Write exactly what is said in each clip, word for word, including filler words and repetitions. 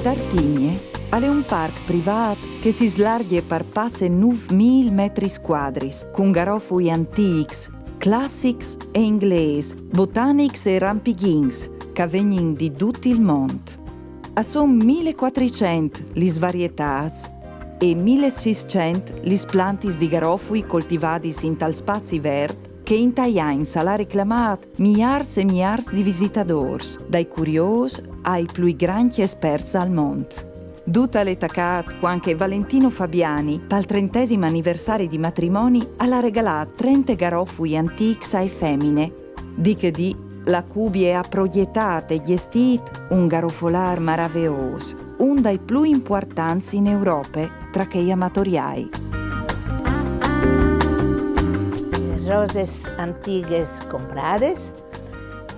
Dartigne al è un parc privât che si slargje par passe nûf mil metris cuadris, cun garofui antîcs, classics e inglês, botanics e rampighincs, che a vegnin di dut il mont. A son mil e cuatricent lis varietâts e mil e sîscent lis plantis di garofui coltivadis intal spazi vert che intai agns al à reclamât miârs e miârs di visitadôrs, dai curiôs ai plui grancj esperts al mont. Dut al è tacât cuant che Valentino Fabiani, pal trentesim aniversari di matrimoni, al à regalât trente garofui antîcs ae femine. Di chê dì, la cubie e à proietât e gjestît un garofolâr maraveôs, un dai plui impuartants in Europe tra chei amatoriâi. Roses antigas comprades,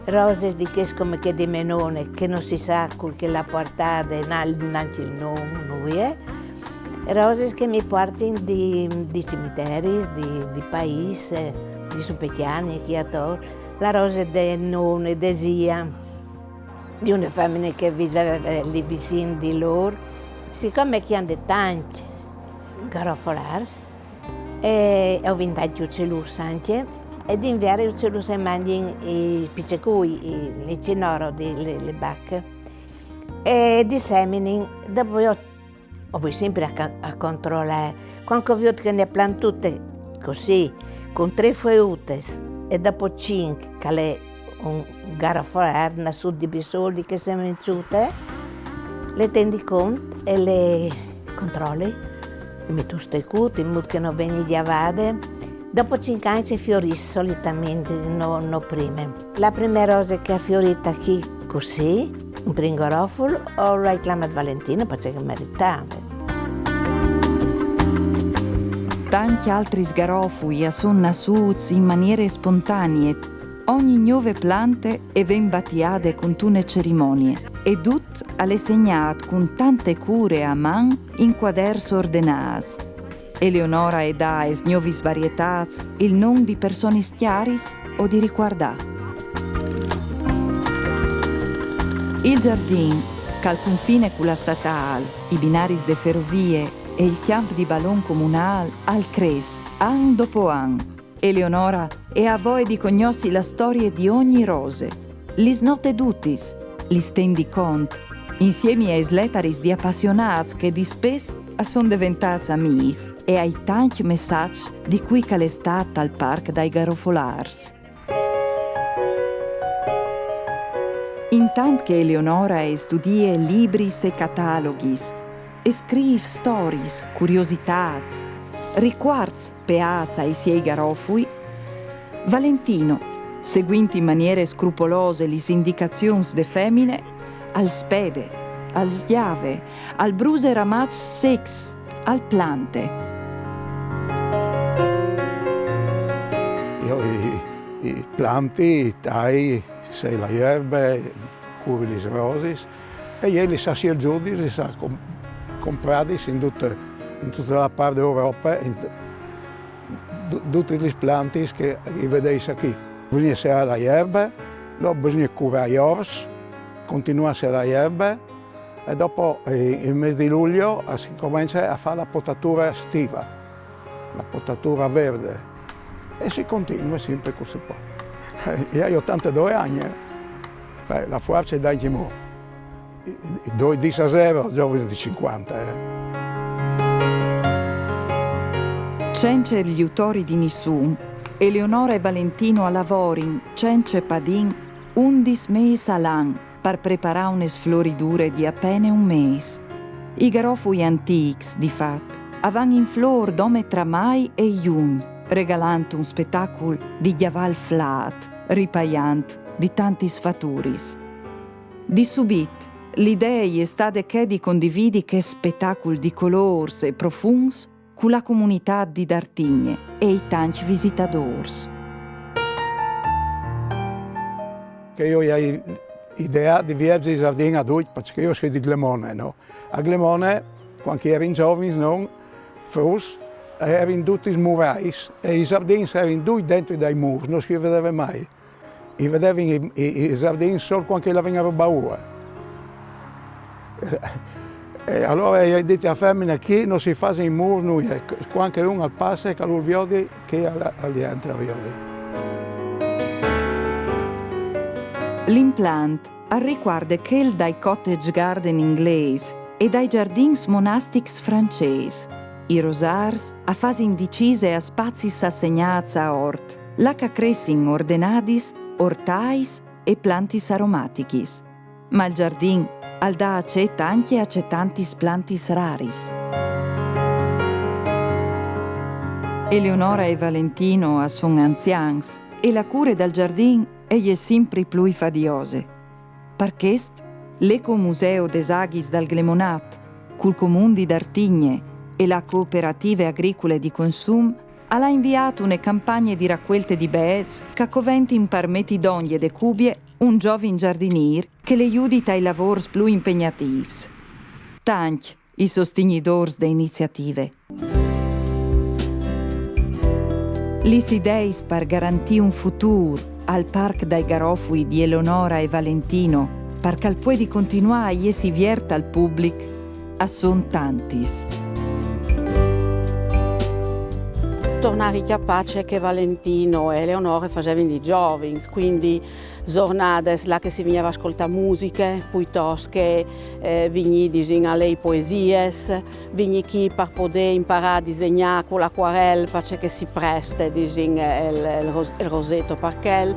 roses di chês come chê di mê none, che no si sa cui che le à puartade, nancje il non, nuie. Roses che mi puartin di, di cimiteris, di, di paîs, eh, di Supeçan, chi ator. La rose de none, de zia, di une femine che e viveve li vicin di lôr. Sicome che a 'nd è tancj garofolârs, e o vin tancj uceluts ancje, e d'invier i uceluts a mangjin i piçecui, i, li cinoro di, li, li bache. E di seminin, dopo jo o voi simpri a ca-, a controlâ. Cuant che o viôt che le à plantût cussì, cun trê fueutes, e dopo cinc, che al è un garofolâr nassût di bessôl di chê semençute, le ten di cont e le controli, le met un stecut, in mût che no vegni gjavade. Dopo cinc agns e fiorìs solitamentri, no, no prime. La prime rose che e à fiorît chi cussì, un prin garoful, o le ai clamade Valentino, parcè che e meritave. Tancj altris garofui a son nassûts in maniere spontanee. Ogni gnove plante e ven batiade cuntune cerimonie, e dut al è segnât cun tante cure a man in cuaders ordenâts. Eleonora e dà aes gnovis varietâts il non di personis cjaris o di ricuardâ. Il zardin, che al confine cu la statâl, i binaris de ferovie e il cjamp di balon comunâl, al cres, an dopo an. Eleonora e à voie di cognossi la storie di ogni rose, lis note dutis, lis ten di cont, insiemi aes letaris di apassionâts che dispès a son deventâts amîs e ai tancj messaçs di cui che al è stât tal Parc dai Garofolârs. Intant che Eleonora e studie libris e cataloghis, e scrîf storiis, curiositâts, ricuarts peâts ai siei garofui, Valentino, seguint in maniere scrupolose lis indicazions de femine, al spede, al sgjave, al bruse ramaçs secs, al plante. Jo i, i planti, i tai, sai, la jerbe, curi lis rosis, e jê lis à sielzudis, lis à com-, compradis in dute, in dute la part de Europe, in, du-, dutis lis plantis che i vedeis achì. Bisugne serâ la jerbe, dopo bisugne curâ i orts, continuâ a serâ la jerbe, e dopo, eh, il mês di luglio, eh, si comence a fâ la potature estive, la potature verde, e si continue simpri cussì po. Eh, jo o ai otantadoi agns, eh. Beh, la fuarce e dà ancjemò. I, i, i doi dîs a zero, zovins di cincuante, eh. Cence l'jutori di nissun, Eleonora e Valentino a lavorin cence padin undis mês al an par preparâ une sfloridure di a pene un mês. I garofui antîcs, di fat, a van in flôr dome tra Mai e Jugn, regalant un spetacul di gjavâ il flât, ripaiant di tantis faturis. Di subit, l'idee e je stade chê di condividi chest spetacul di colôrs e profums cu la comunitât di Dartigne e i tancj visitadôrs. Che jo o ai ideât di vierzi i zardins a ducj, parcè che jo o soi di Glemone, no? A Glemone, cuant che o jerin zovins, no, fruts, a jerin dutis murais, e i zardins a jerin ducj dentri dai mûrs, no si vedeve mai. I vedevin i, i, i zardins sôl cuant che i lavevin robâts. E alore i ai dite: "A femine chi no si fasi in mûr nuie, cuant che un al passe, che lu viodi, che al, al jentre a viodi." L'implant al ricuarde chel dai cottage garden inglês e dai giardins monastics francês. I rosârs a fasin di cise a spazis assegnâts a ort, là ch'a cressin ordenadis, ortâis e plantis aromatichis. Ma il giardin al dà acet ancje a cetantis plantis raris. Eleonora e Valentino a son anzians e la cure dal giardin e je simpri plui fadiose. Par chest, l'Ecomuseo des Aghis dal Glemonat, cul Comun di Dartigne e la Cooperative Agricule di Consum al à inviât une campagne di racuelte di bêçs ch'a coventin par meti dongje de cubie un zovin giardinîr che le judi tai lavôrs plui impegnatîfs. Tancj i sostignidôrs de iniziative. Lis ideis par garantî un futûr al Parc dai Garofui di Eleonora e Valentino, par ch'al puedi continuâ a jessi viert al public, a son tantis. Tornâ a ricjapâ ce che Valentino e Eleonora a fasevin di zovins, cuindi zornades là che si vigneve a scoltâ musiche, pluitost che, eh, vignî, disìn, a lei poesiis, vignî chi par podê imparâ a disegnâ cul acuarel, parcè che si preste, disìn, il, il ros-, il roseto par chel.